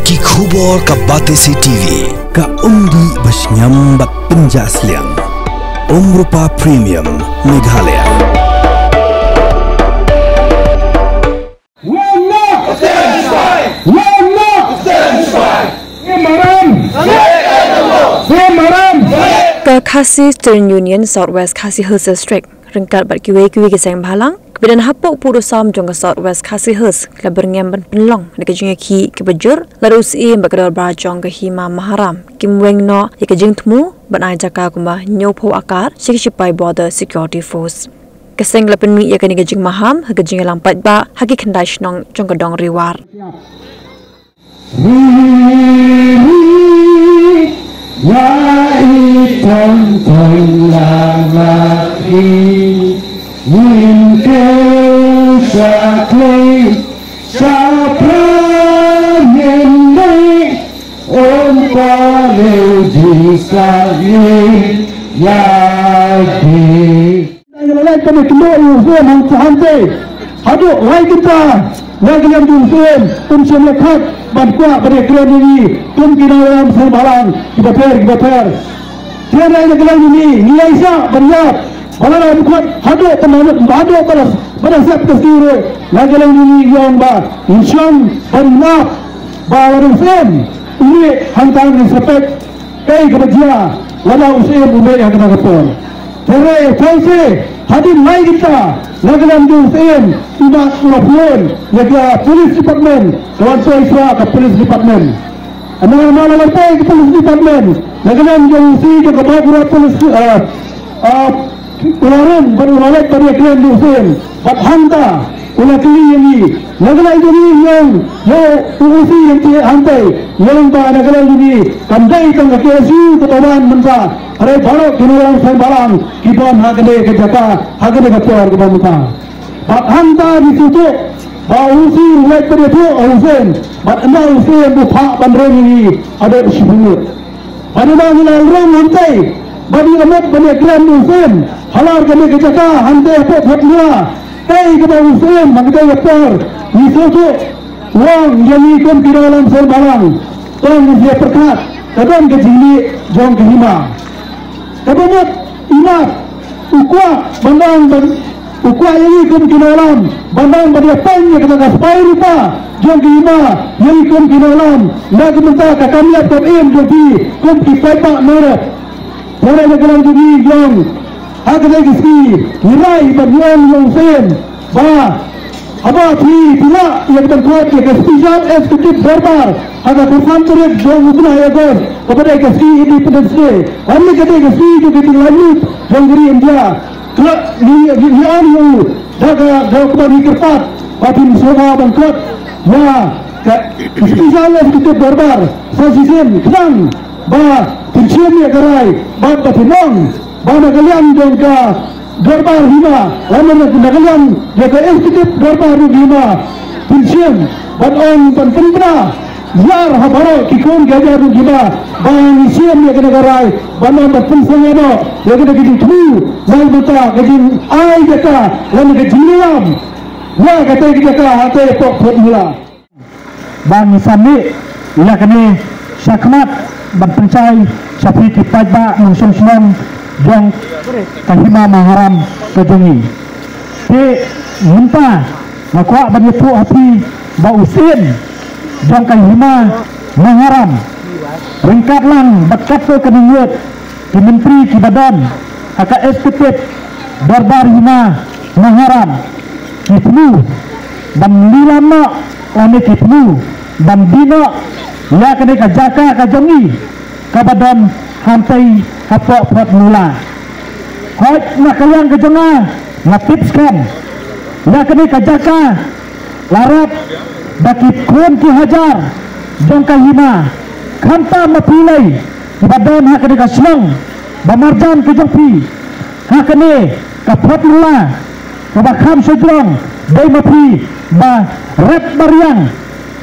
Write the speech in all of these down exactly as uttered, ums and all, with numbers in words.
Ki khubor ka Batesi T V. Ka umdih ba shngiam bad pynjah sliang. Umrupa Premium Meghalaya. Wamna! Wamna! Maram! Maram! Ka Khasi Student Union South West Khasi Hills District ryngkat bad kiwei kiwei ki seng bhalang kiba don hapoh pud u sam jong ka South West Khasi Hills, la byrngem ban pynlong da ka jingïakhih kaba jur lada u Syiem bad ka dorbar jong ka Hima Maharam kim weng noh ïa ka jingthmu ban ai jaka kumba hynñiewphew akar sha ki shipai Border Security Force. Ka seng la pynmih ïa kane ka jingmaham ha ka jingïalang paidbah ha ki khyndai shnong jong ka dong Ri War. Ri, ri, ïa i tong tong lang lang ri. Ngin kiew sha klei sha pra ngin lei, um pa leu jingstad ngin ïa dei. Ngi la leit ban ïakynduh ïa u Syiem hangta hangtei. Haduh lai kynta na ka liang jong u Syiem um shym la khot ban kwah ban ïakren ïa ngi kum ki nongïalam seng bhalang kiba pher kiba pher. Te na ka liang jong ngi ngi ïaishah ban ïap ba lada um khot haduh ban haduh ban ban sep ka sngi ruh. Na ka liang jong ngi ngi ong ba ngin shong ban ïap ba lada u Syiem u mih hangta ngin sa peit kaei kaba jia lada u Syiem u mih ha kata ka por. Te re thaw se hadien lai kynta na ka liang jong u Syiem u mad u la phone ïa ka police department, ka wan poi shuwa ka police department. Namar namar la wan poi ka police department na ka liang jong u C jong ka Mawkyrwat police, ah, ah, u la rung bad u la leit ban ïakren bad u Syiem bad hangta u la kylli ïa ngi. Na ka liang jong ngi ngi ong ïa u O C hangtei hangtei, ngi ong ba na ka liang jong ngi kam dei tang ka K S U kaba wan mynta, hynrei baroh ki nongïalam seng bhalang ki don ha kane ka jaka ha kane ka por kaba mynta. Bad hangta ngi sngewthuh ba u O C u leit ban ïathuh ha u Syiem bad ynda u Syiem u phah ban rung ïa ngi haduh shiphew ngut. Bad ynda ngi la rung hangtei bad ngi la mut ban ïakren bad u Syiem halor kane ka jaka hangtei hapoh Photmula, kaei kaba u Syiem ha katei ka por ngi sngewthuh u ong ïa ngi kum ki nongïalam seng bhalang, to ngin ïa pyrkhat, ka don ka jingmih jong ka hima. Kaba mut i Mat u kwah ban ong ban u kwah ïa ngi kum ki nongïalam ban ong ban ïa pang ïa kata ka spah rupa jong ki hima ïa ngi kum ki nongïalam. Na ka bynta ka kam ïap kam im jong phi kum ki paidbah nongïalam. Te na ka liang jong ngi ngi ong ha katei ka sngi ngi rai ban ong ïa u Syiem ba haba phi phi lah ïa ka ban khot ïa ka Special Executive Dorbar ha ka khatsan tarik jong u bnai August kaba dei ka sngi Independence Day. Hangne ka dei ka sngi jong ka jinglaitluid jong ka ri India. Ka ngi ngi ngi ong ïa u da ka da kaba ngi kyrpad ba phin sngewbha ban khot ïa ka Special Executive Dorbar sa shisien khnang ba phin shim ïa ka rai bad ba phin ong ba na ka liang jong ka dorbar hima lane na ka liang jong ka executive dorbar jong hima phin shim ban ong ban pynbna ïar ha baroh ki khun ki hajar jong hima ba ngi shim ïa kane ka rai ban ong ban pynsangeh noh ïa kane ka jingthmu na ka bynta ka jingai jaka lane ka jinglong ïa katei ka jaka hatei hapoh Photmula. Ba ngi sa mih ïa kane shakhmat ban pynshai sha phi ki paidbah nongshong shnong jong ka Hima Maharam ka jong ngi. Te mynta nga kwah ban ïathuh ha phi ba u Syiem jong ka Hima Maharam ryngkat lang bad katto katne ngut ki myntri kiba don ha ka Executive Dorbar Hima Maharam ki thmu ban lilam noh lane ki thmu ban die noh ïa kane ka jaka ka jong ngi kaba don hangtei hapoh Photmula. Hooid na ka liang ka jong nga nga tip skhem ïa kane ka jaka la rep da ki khun ki hajar jong ka hima. Khamtam ma phi lei kiba don ha kane ka shnong ba marjan ka jong phi ha kane ka Photmula kaba kham shajrong, dei ma phi ba rep ba riang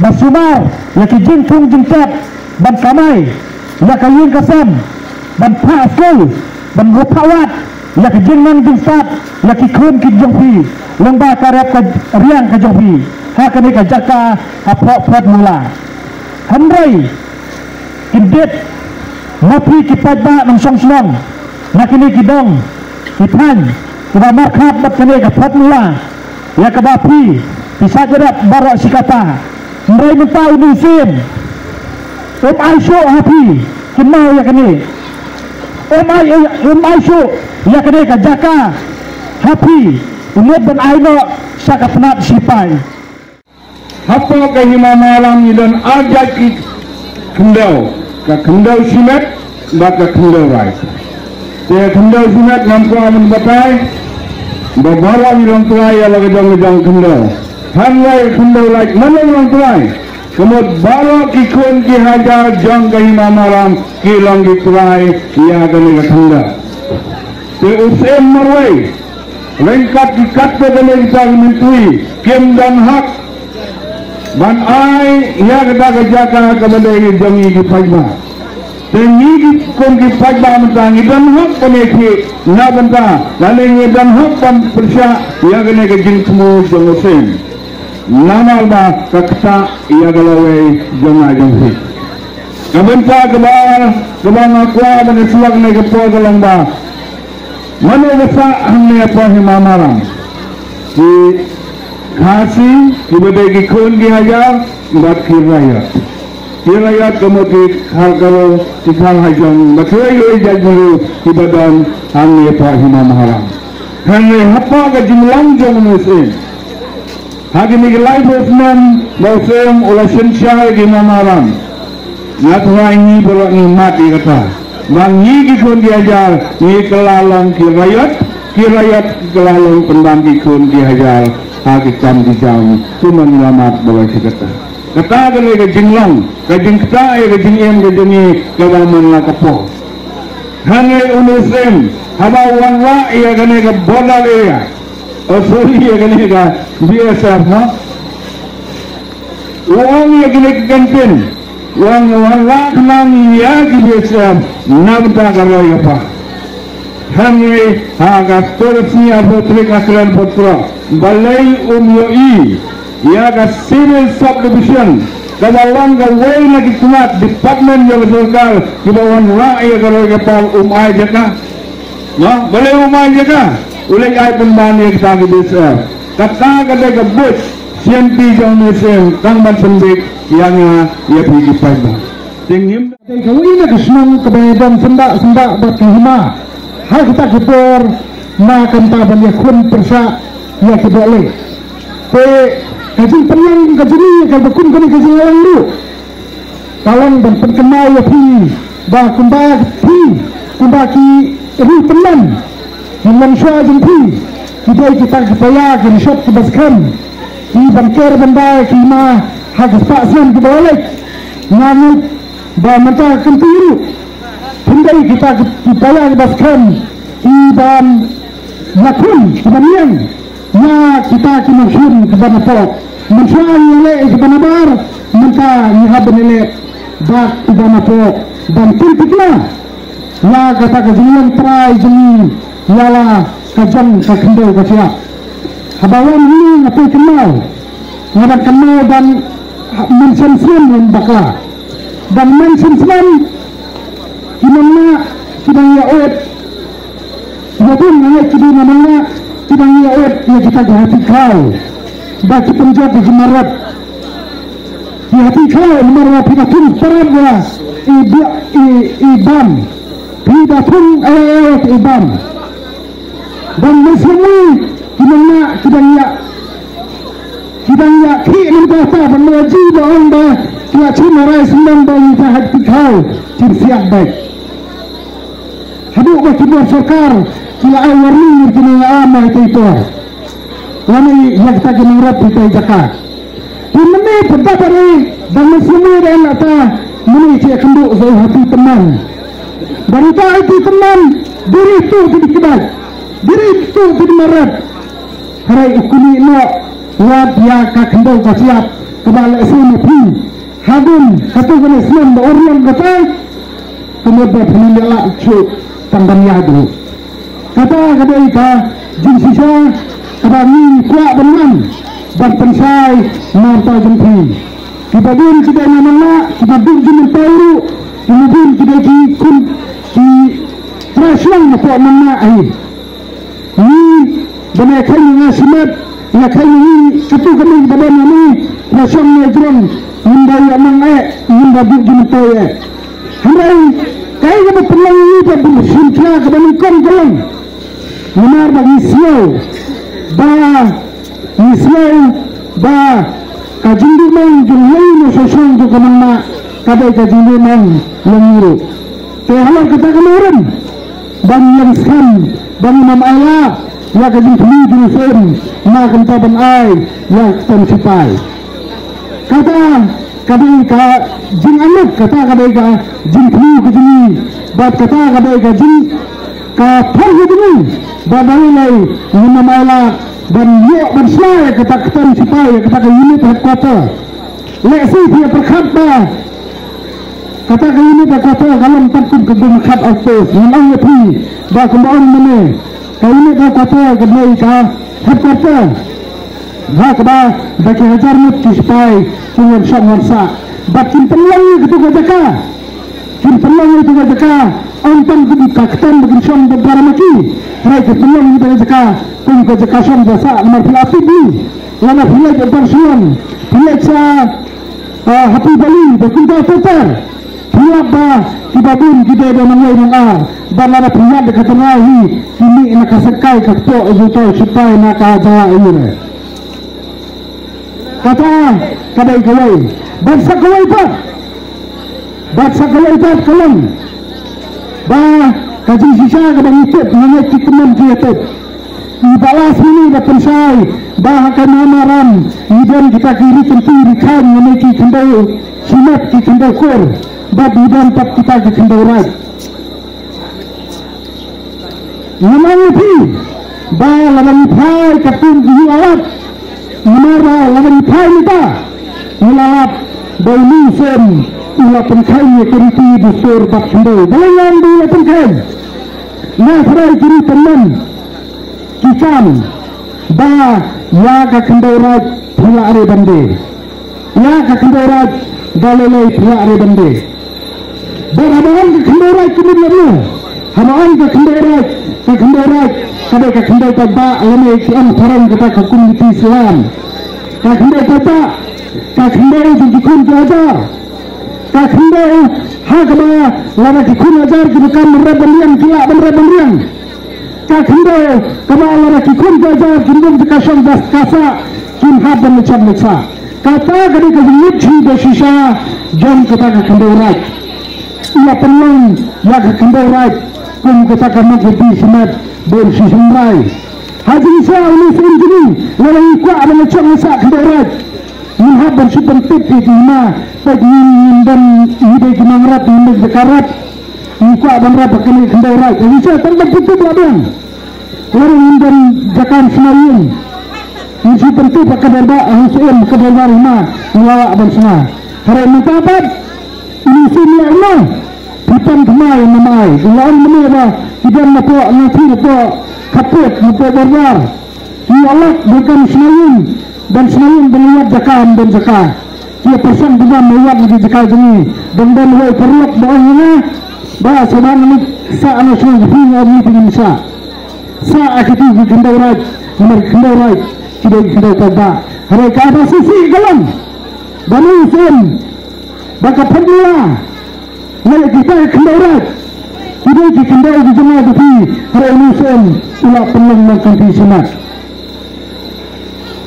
ba sumar ïa ki jingthung jingtep ban kamai ïa ka ïing ka sem ban phah skul ban ruh phah wad ïa ka jingnang jingstad ïa ki khun ki jong phi lyngba ka rep ka riang ka jong phi ha kane ka jaka hapoh Photmula. Hynrei ki dep ma phi ki paidbah nongshong shnong na kine ki dong ki thaiñ kiba markhap bad kane ka formula ïa kaba phi phi sa jrap baroh shi katta. Hynrei mynta u Syiem um ai shuh ha phi kynmaw ïa kane. Um ai, um ai shuh ïa kane ka jaka ha phi. U mut ban ai noh sha ka tnat shipai. Hapoh ka Hima Maram ngi don ar jait ki khyndew, ka khyndew shimet bad ka khyndew rai. Te ka khyndew shimet ngam kwah ban batai ba baroh ngi long trai ïa la ka jong ka jong khyndew. Hynrei ka khyndew rai mano long trai? Ka mut baroh ki khun ki hajar jong ka Hima Maram ki long ki trai ïa kane ka khyndew. Te u Syiem marwei ryngkat ki katto katne kita ki myntri kim don hok ban ai ïa kata ka jaka kaba dei jong ngi ki paidbah. Te ngi ki kum ki paidbah mynta ngi don hok ban ïakhih na bynta lane ngi don hok ban pyrshah ïa kane ka jingthmu jong u Syiem. Namar ba ka ktah ïa ka lawei jong nga jong phi. Ka bynta kaba ar kaba nga kwah ban ïasyllok ne ka por ka long ba mano ba sah hangne hapoh Hima Maram? Ki Khasi kiba dei ki khun ki hajar bad ki Raijot. Ki Raijot ka mut ki Khar Garo, ki Khar Hajong bad kiwei kiwei jait bynriew kiba don hangne hapoh Hima Maram. Hynrei hapoh ka jinglong jong u Syiem ha kine ki laiphew snem ba u Syiem u la synshar ïa ki Hima Maram. Nga tharai ngi baroh ngi mad ïa kata ba ngi ki khun ki hajar ngi kylla long ki Raijot, ki Raijot ki kylla long pyndam ki khun ki hajar ha ki kam ki jam. Kumno ngi la mad baroh shi katta? Kata ka dei ka jinglong, ka jingktah ïa ka jingim ka jong ngi kaba man la ka por. Hynrei une u Syiem haba u wanrah ïa kane ka border area, oh sorry, ïa kane ka B S F, no? U ong ïa kine ki kyntien, u ong wanrah khnang ïa ki B S F na bynta ka roi ka par. Hynrei ha ka sdang ka sngi arphew tarik Naitung arphew tro, balei um ïohi ïa ka Civil Subdivision kaba long kawei na ki tnat department jong ka sorkar kiba wanrah ïa ka roi ka par, um ai jaka? Noh, balei um ai jaka? U leit ai pynban ïa kita ki B S F. Kata ka dei ka buit shithi jong une u Syiem tang ban pynbeit ïa nga ïa phi ki paidbah. Te ngim dei kawei na ka shnong kaba ïadon syndah syndah bad ka hima ha kita ki por na ka bynta ban ïakhun pyrshah ïa ki dohlieh. Te ka jingpynlong ka jong ngi kaba kum kane ka jingïalang ruh ka long ban pynkynmaw ïa phi ba kumba phi, kumba ki riewpynlong ki longshuwa jong phi, ki dei kita ki paia, ki rishot kiba skhem, ki ban ker ban da ïa ki hima ha ki spah snem kiba la leit. Nga ngeit ba mynta ka kynti ruh phin dei kita ki, ki paia kiba skhem, ki ban ïakhun, ki ban ïeng ïa kita ki nongshun kiba napoh. Mynshuwa ngi ïaleh ïa kiba nabar, mynta ngi hap ban ïaleh bad kiba napoh ban pynthikna ïa kata ka jinglong trai jong ngi ïa la ka jong ka khyndew ka shyiap. Haba wan hangne nga poi kynmaw, nga dang kynmaw dang mynshwa snem wan bakla. Dang mynshwa snem ki nongnah ki dang ïa-ot. Kiba bun nga ngeit ki dei na nongnah ki dang ïa-ot ïa kita ki hati khaw ba ki pynjot ïa ki mar rep. Ki hati khaw namar ba phi da thung parab ïa i ba-, i, i bam. Phi da thung ïa, ïa, ïa i bam. Dang mynshwa snem ki nongnah ki dang ïa, ki dang ïakhih na ka bynta ban ïa ji ba ong ba ki la chim ha rai sngewbha ba ngi ta hati khaw chim siat beit. Haduh ba ki bor sorkar ki la ai warning ïa ki nongïalam ïa kita i por lane ïa kita ki nongrep ïa kita i jaka. Te mynne pat da ba re dang mynshwa snem da la ta mynne ki ïakynduh sa u hati tymmen. Ba ruh ta hati tymmen dei ri tuh ki dei ki bait, dei ri tuh ki dei mar rep. Hynrei u kylli noh wat ïa ka khyndew ka shyiap kaba lehse ma phi. Hadien katto katne snem ba u riam kata, ka mut ba phin ym lah shuh tang ban ïaid ruh. Kata ka dei ka jingshisha kaba ngi kwah ban wan ban pynshai na ka bynta jong phi. Kiba bun ki dei na nongnah, ki Bun ki mynta ruh ki mubun ki dei ki khun ki trai shnong hapoh Nongma hi. Ngi ba ngi kheiñ nga shimet, nga kheiñ ngi katu kami ba don ngi trai shnong ngi jrong, ngim da ïa nang eh, ngim da bun ki mynta eh. Hynrei kaei kaba pynlong ngi ba bun shynna kaba nyngkong ka long. Namar ba ngi sngew ba, ngi sngew ba ka jingduhnong jong lei na sosong jong ka Nongma ka dei ka jingduhnong lem ruh. Te halor kata ka lorem ban ïeng skhem ba ngin ym ailad ïa ka jingthmu jong u Syiem na ka bynta ban ai ïa ka kyrteng sipai. Kata ka dei ka jinganut, kata ka dei ka jingthmu ka jong ngi, bad kata ka dei ka jing ka thong ka jong ngi, bad balei ngin ym ailad ban ïoh ban shna ïa kata ka kyrteng sipai, ïa kata ka unit headquarter. Lehse phi ïa pyrkhat ba kata ka unit headquarter ka long tang kum ka kum khat outpost, ngan ong ïa phi ba kumba ong mynne ka unit headquarter ka dei ka headquarter. Ha kaba da ki hajar ngut ki sipai kin wan shong wan sah. Bad kin pynlong ïa katu ka jaka. Kin pynlong ïa katu ka jaka. Ym tang kum ka kyrteng ba kin shong da Baramaki. Hynrei kin pynlong ïa katu ka jaka kum ka jaka shong da sah namar phi la tip hi. Lada phi leit ban shong, phi leit sha, ah, ha Bali ba kumta ter ter. Phi lap ba kiba bun ki dei da nongwei nongar. Bad lada phi ïaid da ka tynrai hi ki mih na ka sengkai ka kpoh ïa uto u sipai na ka jaka ïa u re. Kata ka dei kawei. Bad sa kawei pat, bad sa kawei pat ka long ba ka jingshisha kaba ngi tip, ngi ngeit ki tymmen ki ïa tip. I Bah Las mynne i la pynshai ba ha ka Nongma Maram ngi don kita ki ri kynti ri khaiñ, ngi ki khyndew shimet, ki khyndew kur, bad ngi don pat kita ki khyndew raij. Ngi ong ïa phi ba lada ngi phai katkum ki ïing lad, namar ba lada ngi phai mynta ngi la lap ba uni u Syiem u la pynkheiñ ïa ka riti dustur bad khyndew. Balei ngan ong ba u la pynkheiñ? Nga tharai ki ri tymmen ki kam ba ïa ka khyndew raij phi lah re ban die. Ïa ka khyndew raij da lei lei phi lah re ban die. Bad haba ong ka khyndew raij kumno lano? Haba ong ka khyndew raij, ka khyndew raij ka dei ka khyndew paidbah lane ki ong phareng kata ka community Islam. Ka khyndew paidbah, ka khyndew jong ki khun ki hajar. Ka khyndew ha kaba lada ki khun hajar ki donkam ban rep ban riang ki lah ban rep ban riang. Ka khyndew kaba lada ki khun ki hajar kin bun jaka shong jaka sah kin hap ban leit shong leit sah. Kata ka dei ka jingmut shi ba shisha jong kata ka khyndew raij. Ïa pynlong ïa ka khyndew raij kum kata ka mak ka bi shimet ban shi shynrai. Ha jingshisha uni u Syiem jong ngi lada ngi kwah ban leit shong leit sah khyndew raij. Ngin hap ban shu pyntip ïa ki hima, peit ngin, ngin don ngi dei ki nongrep, ngin dei ki jaka rep. Ngi kwah ban rep ha kane ka khyndew raij. Ka jingshisha tang ban pyntip la biang. Lada ngin don jaka shna ïing, ngin shu pyntip ha ka dorbar, ha u Syiem, ha ka dorbar hima, ngi la lah ban shna. Hynrei mynta pat uni u Syiem leh kumno? Phi pan thymmai namar u la ong mynne ba ki don napoh Nongthyr, napoh Khatput, napoh Borbar. Ki ïalap ban kam shna ïing, ban shna ïing, ban ïap jaka, ban jaka. Ki ïa pyrshang ban ïap na ki jaka jong ngi. Ban don wei paralok ba ong ïa nga ba sa ban ngi sah na shnong jong phi, nga ong ïa phi ngin sah. Sah ha kito ki khyndew raij, namar ki khyndew raij ki dei ki khyndew paidbah. Hynrei kaba shisha ka long ba uni u Syiem ba ka formula lane kita ki khyndew raij ki dei ki khyndew ki jong nga jong phi, hynrei uni u Syiem u la pynlong nongkynti shimet.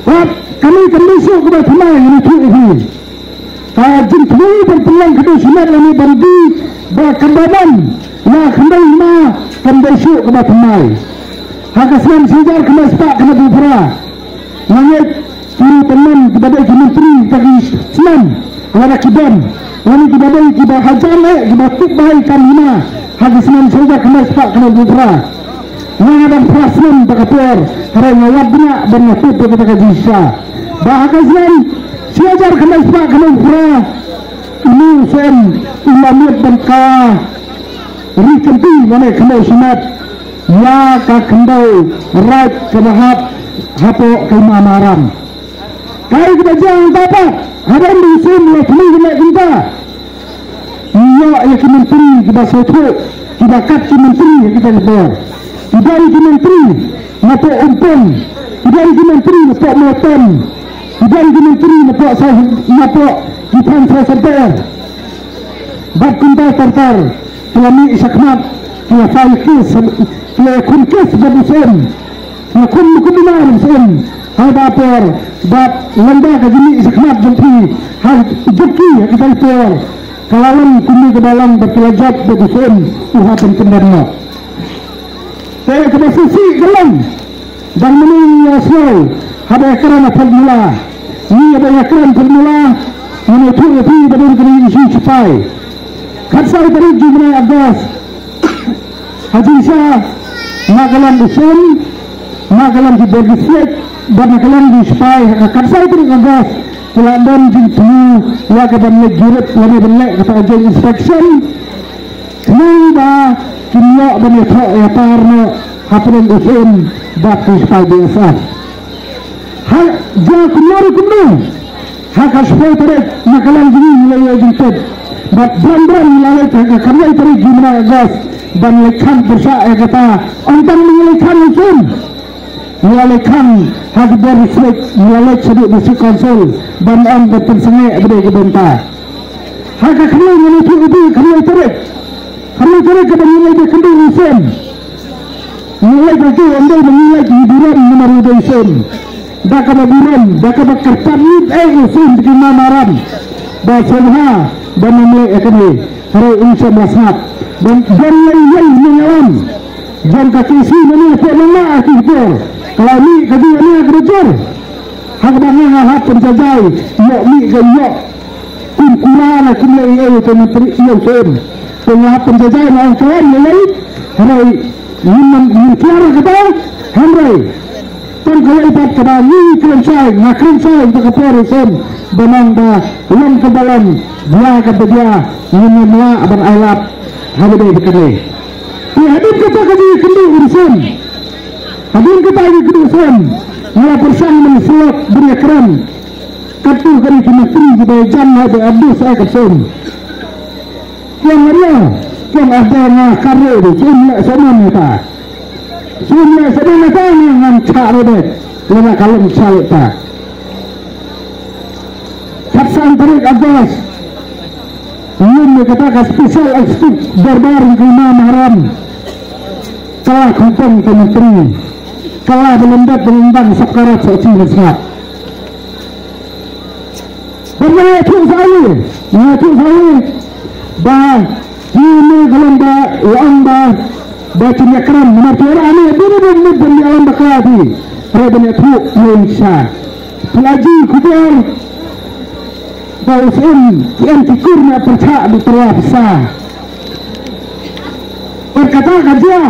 Bad kane kam dei shuh kaba thymmai, ngan ïathuh ïa phi. Ka jingthmu ban pynlong khyndew shimet lane ban die ba kaba don ïa khyndew hima kam dei shuh kaba thymmai. Ha ka snem shi hajar khyndai spah khyndai phew phra, nga ngeit ki ri tymmen kiba dei ki myntri kata ki snem, lada ki don, lane kiba dei kiba hajan eh kiba tip bha ïa ka kam hima ha ki snem shi hajar khyndai spah khyndai phew phra. Nga nga dang phra snem ba ka por, hynrei nga wad bniah ban nga tip ïa kata ka jingshisha ba ha ka snem shi hajar khyndai spah khyndai phew phra uni u Syiem u la miet ban ka ri kynti lane khyndew shimet ïa ka khyndew raij kaba hap hapoh ka Nongma Maram. Kaei kaba jia hangta pat, haba uni u Syiem u la thmu ban leh kumta, Ïa ki myntri kiba sngewthuh, kiba kat ki myntri ïa kita ki bor. Ki don ki myntri napoh Umpung, ki don ki myntri napoh Moirtem, ki don ki myntri napoh Sau, napoh ki thaiñ Sau Center. Bad kumta ter ter, ki la mih shakhmat, ki la file case, ki la khun case bad u Syiem. Nga khum kum ina rim sien ha ba por bad landa ka jingmih shakhmat jong phi ha jong ki ha kita ki por. Ka la long kumne kaba long bad ka la jop bad u Syiem u ha pynpyndan noh. Te kaba sisi ka long dang mane ïa sngew haba ïa kren formula. Ngi haba ïa kren formula ngi ïathuh ïa phi ba don kane issue sipai. Khatsaw tarik jong u bnai August. Ha jingshisha na ka liang u Syiem, na ka liang ki bor district bad na ka liang ki sipai ha ka khatsaw tarik August ki la don jingthmu ïa ka ban leit jurip lane ban leh kata ka joint inspection. Khnang ba kin ïoh ban ïathoh ïatar noh hapdeng u Syiem bad ki sipai B S F. Ha, jia kumno ruh kumno. Ha ka shiphew tarik na ka liang jong ngi ngi la ïoh jingtip. Bad bran bran ngi la leit ha ka khatlai tarik jong u bnai August ban leit khang pyrshah ïa kata. Ym tang ngi la leit khang u Syiem. Ngi la leit khang ha ki bor district, ngi la leit shaduh district council ban ong ban pynsangeh ba dei ka bynta. Ha ka khatlai ngi la ïathuh ïa phi khatlai tarik. Khatlai tarik kaba ngi la ïakynduh u Syiem. Ngi leit ha ki, ym dei ba ngi leit ngi burom namar u dei u Syiem. Da kaba burom, da kaba kyrpad ngi, eh, u Syiem ki ma Maram. Ba sngewbha ba ngim leh ïa kane. Hynrei um shym la sngap. Ban, ban leit ïa ngi ïalam. Jong ka K C mane pynlong na ki bor. Ka la mih ka dei ïa ngi ka bajur. Ha kaba nga nga hap pynjajai, ïoh mih ka ïoh. Kum kura na kum leh ïa u te menteri ïa u Syiem. Te nga hap pynjajai na ong kren ïa lei. Hynrei ngim, ngim kiar kata. Hynrei tang ka lei pat kaba ngi kren shai, nga kren shai da ka por u Syiem. Ba nang ba long kaba long, jia kaba jia, ngim, ngim lah ban ailad. Haba dei ba kane. Te hadien kata ka jingkynduh u Syiem. Hadien kata ka jingkynduh u Syiem. Nga la pyrshang ban ïasyllok ban ïakren. Katto katne ki myntri kiba ïajan ha ba abdus ai ka Syiem. Kiang ria, kiang ada nga kare de Syiem leh Syiem ata. Syiem leh Syiem ata nga ngan chah re de. Lena kalong chah ta. Khatsan tarik August. Ngin ïa kata ka special executive dorbar jong ka Hima Maharam. Ka la khongpong ka myntri. Ka la ba lyndet ba lyndang sap karat sa chi na sngap. Ba nga ïathuh sa ïa, nga ïathuh sa ïa. Ba kine ka long ba la ong ba ba kin ïakren namar tu ora ane dei dei dei ban ïalam ba ka di. Re ban ïathuh ïa sha. Phi la ji khubor ba u Syiem ki em ki kur na pyrchah di tyrwa pisa. Bad kata ka jia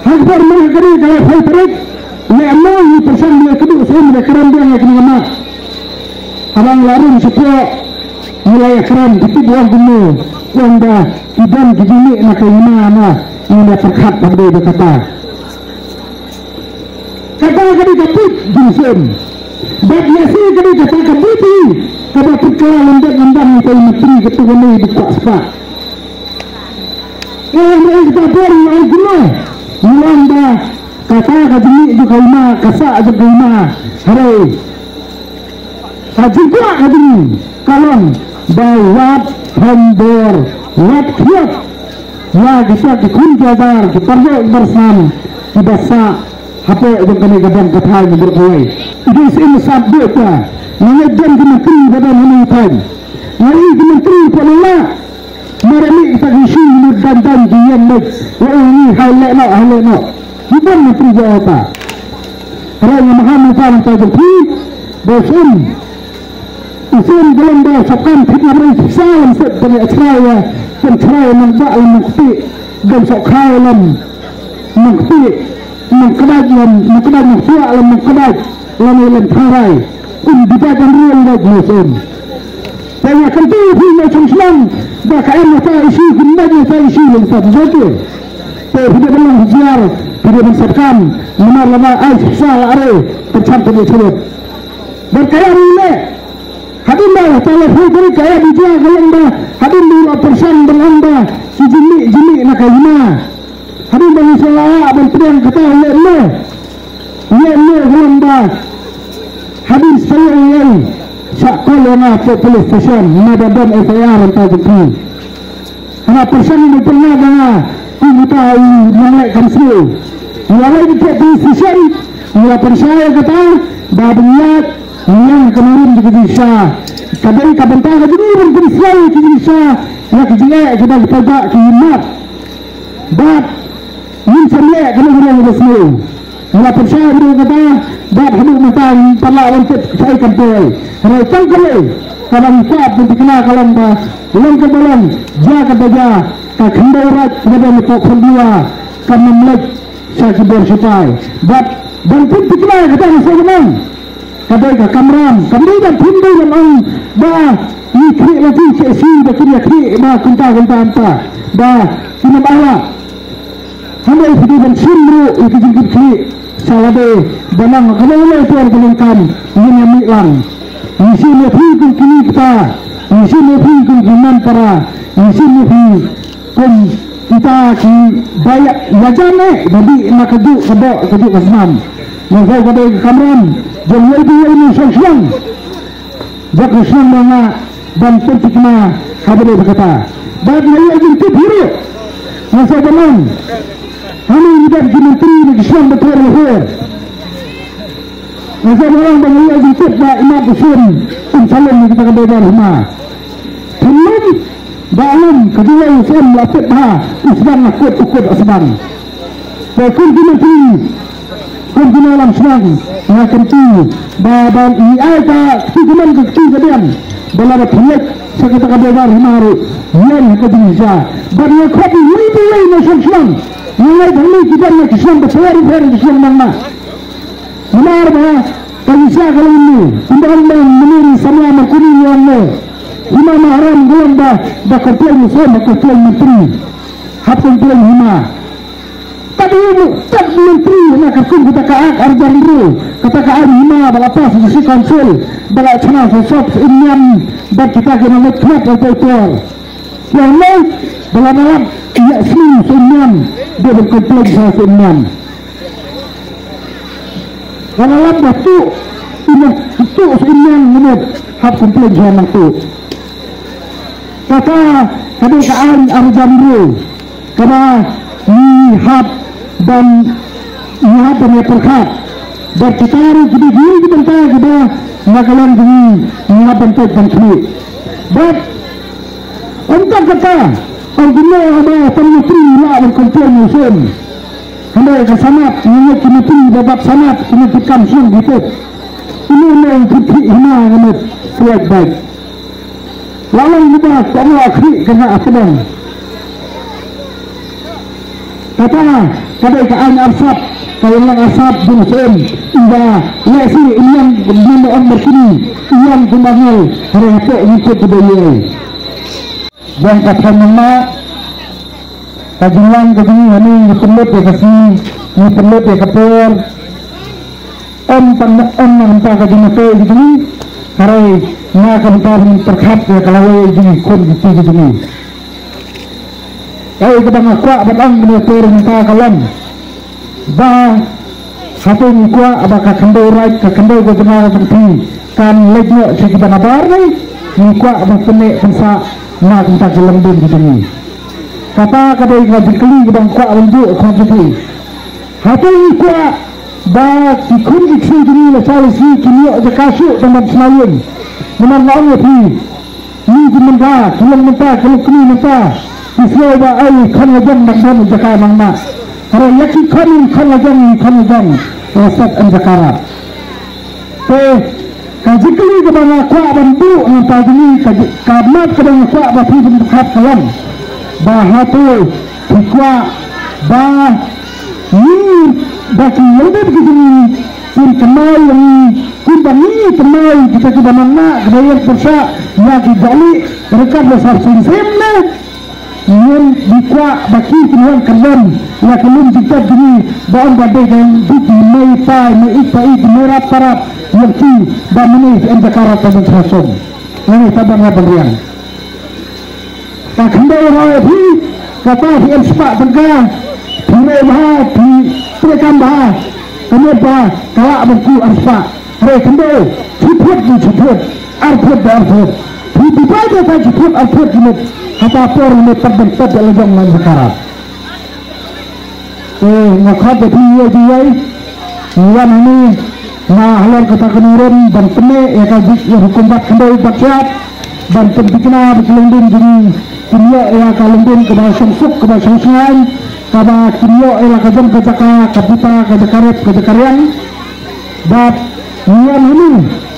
ha ka por mynta ka dei ka laiphew tarik. Leh mo ngi pyrshang leh kadu u Syiem leh kren biang ïa kane ka mat. Haba nga la rung shapoh ngi la ïakren ki tip wan kumno wan ba ki don ki jingmih na ka Hima na ngi la pyrkhat ba dei ba kata. Kata ka dei ka put jong u Syiem. Bad ïa si ka dei kata ka put hi kaba put ka la lyndet lyndang ïa ka myntri ka tu ka nei ba kwah spah. Em, em, kata por ngi ong kumno? Ngi ong ba kata ka jingmih jong ka Hima, ka sah jong ka Hima. Hynrei ka jingkwah ka jong ngi ka long ba wat thombor, wat khiot ïa kita ki khun ki hajar, ki paralok ki barsnam kiba sah hapoh jong kane ka bong ka thaiñ baroh kawei. Ïa u Syiem sap beit ka, nga ngeit don ki myntri ba don ha ine i thaiñ. Nga ïohi ki myntri hapoh Laitumkhrah. Mar ïa mih kita ki issue ngi dan dan ki ïeng beit. Wa ong ngi hai leh noh, hai leh noh. Ki don myntri jong kata. Hynrei nga maham ïa ka nangta jong phi ba u Syiem. U Syiem ka long ba sap kam thik na briew sap sa lam set ban ïa chrai ïa ban chrai ïa nongbah lam nongktieh. Ban sohkhai lam nongktieh, nongkdait lam nongkdait, nongktieh lam nongkdait. Lam ïa lam tharai. Um dei ban rung bad u Syiem. Te nga kyntu ïa phi na Nongchong Shnong ba ka em na ka issue, kin na ka issue lem sa bujati. Te phi dei ban long husiar, phi dei ban sap kam, namar lada ai sap sa la are, pyrchang pynïaid shuh. Bad ka ïa ri leh. Hadien ba la tang la phi tarik ka ïa bi jia ka long ba hadien ba la pyrshang ban Ka hima, hadien ba ngi sa lah ban pdiang kata, ïa ne, ïa ne ka long ba hadien sa ïa ïa sa call ïa nga hapoh police station, nga ba don F I R hangta jong phi. Hana pyrshang ban pynlong ïa nga kum uta u nongleh kam sniew. Ïa lei ki police station, ïa pyrshang ïa kata ba ban ïaid ïa ka nongrim jong ka jingshisha. Ka dei ka bynta ka jong ngi ban pynslai ïa ka jingshisha, ïa ka jingeh kaba ki paidbah ki ïohi. Bad ngin sa leh ka nongrim kaba sniew. Nga pyrshang ruh kata, bad haduh mynta ngim pat lah ban tip kaei kam poi. Hynrei tang kawei kaba ngi kwah ban thikna ka long ba, long kaba long, jia kaba jia, ka khyndew raij kaba don hapoh Khandwa kam leit sha ki bor shipai. Bad ban pynthikna kata ngi sngewbha. Ka dei ka kamram, kam dei ban pynthikna ban ong ba ngi khih lynti, khih shi ba kin ïa khih ba kumta kumta kumta ba kin ym ai lah. Hynrei phi dei ban shim ruh ïa ki jingkitkhlieh sha lade ba nang ka long lei por ka long kam ngin ïa mih lang. Ngi shim ïa phi kum ki kmie kpa, ngi shim ïa phi kum ki hynmen para, ngi shim ïa phi kum kita kiba ïa, ïa jan eh ba dih na kajuh ka doh kajuh ka snam. Nga sngew ka dei ka kamram jong uwei pa uwei u nongshong shnong jong ka shnong Mawngah ban pynthikna ha kaba dei ba kata. Bad nga ïoh jingtip hi ruh, nga sngew ban ong, hangne ngi don ki myntri na ki shnong ba pher ba pher. Nga sngew ban ong ba nga ïoh jingtip ba i Mat u Siem um sa lum ïa kita ka dei ba hima. Pynlum ba lum ka jinglong u Siem la tip ba u sdang la kut, u kut u sdang. Te kum ki myntri, kum ki nongïalam shnong, nga kyntu ba, ba ngi ai ka kti kumne ka kti kadiang ba lada pynleit sha kata ka dei ba hima ruh ïeng ha ka jingshisha. Bad nga khot ïa uwei pa uwei u nongshong shnong, nga ngeit hangne ki don na ki shnong ba pher pher, ki shnong Mawngah. Namar ba ka jingshisha ka long kumne, kumba ong ba mynnin samla Markuni ïa nga, hima Maharam ka long ba, ba complain u Siem, ba complain myntri, hap complain hima. Tad u, tad u myntri na ka kum kata ka Act ar hajar hynriew, kata ka aiñ hima ba la pass da ka City Council, ba la chna sa sop sa im niam bad kita ki nongleit khlad ha utei u por. Ïa lei ba la nalap ïa sniew sa im niam, dei ban complain sa sa im niam. Ba la nalap ba tuh, ina tuh sa im niam, ngan hap complain sa nang tuh. Kata ka dei ka aiñ ar hajar hynriew. Kaba ngi hap ban, ngi hap ban ïa pyrkhat. Bad kita ruh ki dei ki bynta kiba na ka liang jong ngi ngi hap ban peit ban khmih. Bad ym tang kata, ong kumne, haba tang myntri lah ban complain u Siem. Hynrei ka sanad, ngi ngeit ki myntri ba bat sanad, ki myntri kam shnong ki tip. Ine ine u pynthik hima nga mut, shuwa bad la long uba ka ong la khmih ka nga ha pdeng. Kata ka dei ka aiñ arsap, ka ïalang arsap jong u Siem, uba lehse u ïeng kumba ong Markuni, u ïeng kumba ngol, hynrei hapoh ngi tip ba ïeng. Jong ka thaiñ Mawngah, ka jingwan ka jong ngi hangne ngi pynlut ïa ka sngi, ngi pynlut ïa ka por. Ym tang, ym na ka bynta ka jingmyntoi ka jong ngi, hynrei na ka bynta ban pyrkhat ïa ka lawei jong ngi, khun ki kti ki jong ngi. Kaei kaba nga kwah ban ong mynne ka por mynta ka long ba hato ngi kwah ba ka khyndew raij, ka khyndew ka jong nga ka jong phi kan leit noh sha kiba nabar ne ngi kwah ban pynneh pynsah na ka bynta ki longdien ki jong ngi. Kata ka dei ka jingkylli kaba nga kwah ban buh ha khmat jong phi. Hato ngi kwah ba ki khun ki ksiew jong ngi lashai lashisngi kin ïoh jaka shuh tang ban shna ïing? Namar nga ong ïa phi, ngi ki mynta, ki long mynta, ki long kmie mynta, ki sngew ba ai khon la jong dang don jaka nang na. Hynrei ïa ki khon, khon la jong, khon la jong, la sep em jaka rap. Te ka jingkylli kaba nga kwah ban buh na ka bynta jong ngi, ka ji-, ka mat kaba nga kwah ba phi ban pyrkhat ka long ba hato phi kwah ba ngi, ba ki longdien ki jong ngi kin kynmaw ïa ngi kumba ngi kynmaw ïa kita kiba nang na, kiba ïeng pyrshah ïa ki jali ryngkat bad sar seng sem ne? Ngin, ngi kwah ba ki kin wan kyrdan ïa ka lum jingtep jong ngi ba ong ba dei ka dei ki mei tai mei ïeit pa ïeit, mei rap pa rap ïa ki ba mynne ki em jaka rap ban sha song. Mynne ta ban rap ban riang. Ka khyndew ruh ïa phi, Kata phi em spah tyngka, phi rei bha, phi treikam bha, ka mut ba ka lah ban kuh ar spah. Hynrei khyndew, shi phut ne shi phut, ar phut ne ar phut. Phi divide da shi phut ar phut, ka mut kata por ka mut pat ban pat ïa la jong na Jakarta. Te nga khot ïa phi ïa phi ïa ngi wan hangne na halor kata ka nongrim ban pynneh ïa ka jingïahukum bad khyndew bad shyiap, ban pynthikna ba ki longdien jong ngi kin ïoh ïa ka longdien kaba shong suk kaba shong shngaiñ, kaba kin ïoh ïa la ka jong ka jaka ka buta ka jaka rep ka jaka riang. Bad ngi wan hangne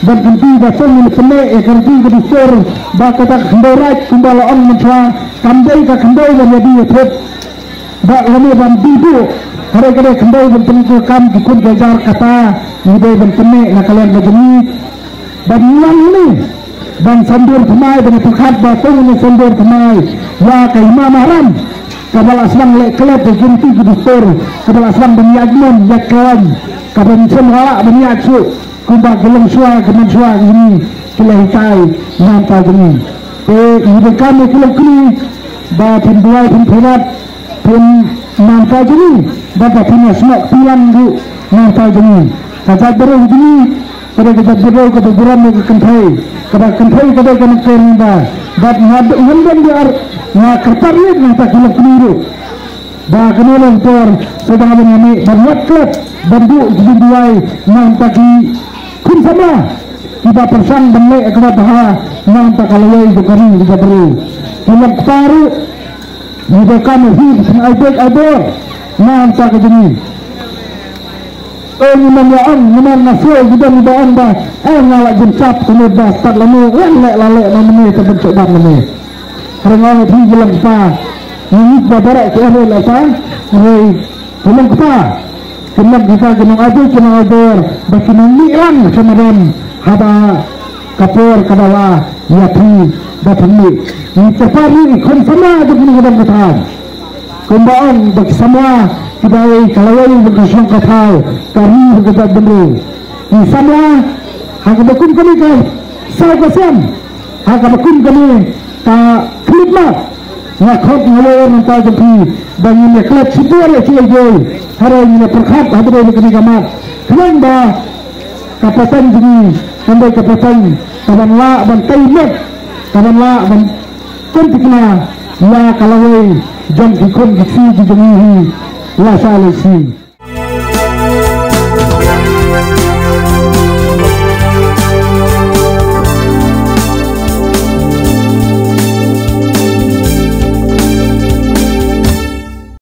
ban kyntu ba to ngin pynneh ïa ka riti ka dustur ba kata ka khyndew raij kumba la ong mynshuwa kam dei ka khyndew ban ïadei ïathut. Ba lane ban dei buh, hynrei ka dei khyndew ban pyndonkam ki khun ki hajar, kata ngi dei ban pynneh na ka liang ka jong ngi. Ban wan hangne ban sngewthuh thymmai, ban pyrkhat ba to ngin sngewthuh thymmai ïa ka hima maharam kaba la sdang leh klet da ki riti ki dustur, kaba la sdang ban ïaid mon ïaid khlaiñ, kaba mynsiem la lah ban ïaid shuh kumba ki longshuwa ki manshuwa ki ngi ki la hikai na bynta jong ngi. Te ngi donkam ïa ki longkmie ba phin duwai phin pyrkhat pynban na bynta jong ngi, bad ba phin ïasnoh kti lang ruh na bynta jong ngi. Ka jaitbynriew jong ngi ka dei ka jaitbynriew kaba burom ïa ka kynthei, kaba kynthei ka dei ka nongkynrang ba, bad nga ngam don biar, nga kyrpad ïa nangta ki longkmie ruh ba kane long por sdang ban ïa mih ban wad klet ban duh ki jingduwai na bynta ki khun samla kiba pyrshang ban leh ïa kaba bha na bynta ka lawei jong ka ri jong ka briew. Ki long kpa ruh, ngi donkam ïa phi ba phin ai beit ai bor na bynta ka jong ngi. Te ngi mem ïa ong, ngi mem nga sngewthuh ngi don ngi ba ong ba, eh, nga la jynshep kumno ba stad lane, eh, leh la leh na mane te ban shu ban mane. Hynrei nga ong ïa phi ki long kpa, ngi ngeit ba baroh ki eh leh la kpa, hynrei ki long kpa, ki long kita ki nong ai beit ki nong ai bor ba kin ïa mih lang sha madan haba ka por ka dawa ïa phi ba phin mih. Ngi kyrpad ïa ki khun samla jong kane ka dong ka thaw. Kumba ong ba ki samla kiba ai ka lawei bad ka shnong ka thaw, ka ri bad ka jaitbynriew. Ki samla ha kaba kum kane ka saw ka snem, ha kaba kum kane ka khyllipmat, nga khot nga wer na bynta jong phi ba ngin ïa klet shipor ïa kiei kiei, hynrei ngin ïa pyrkhat ha kaba dei kane ka mat. Khnang ba ka pateng jong ngi kan dei ka pateng kaban lah ban tei met, kaban lah ban pynthikna ïa ka lawei jong ki khun ki ksiew ki jong ngi hi lashai lashisngi.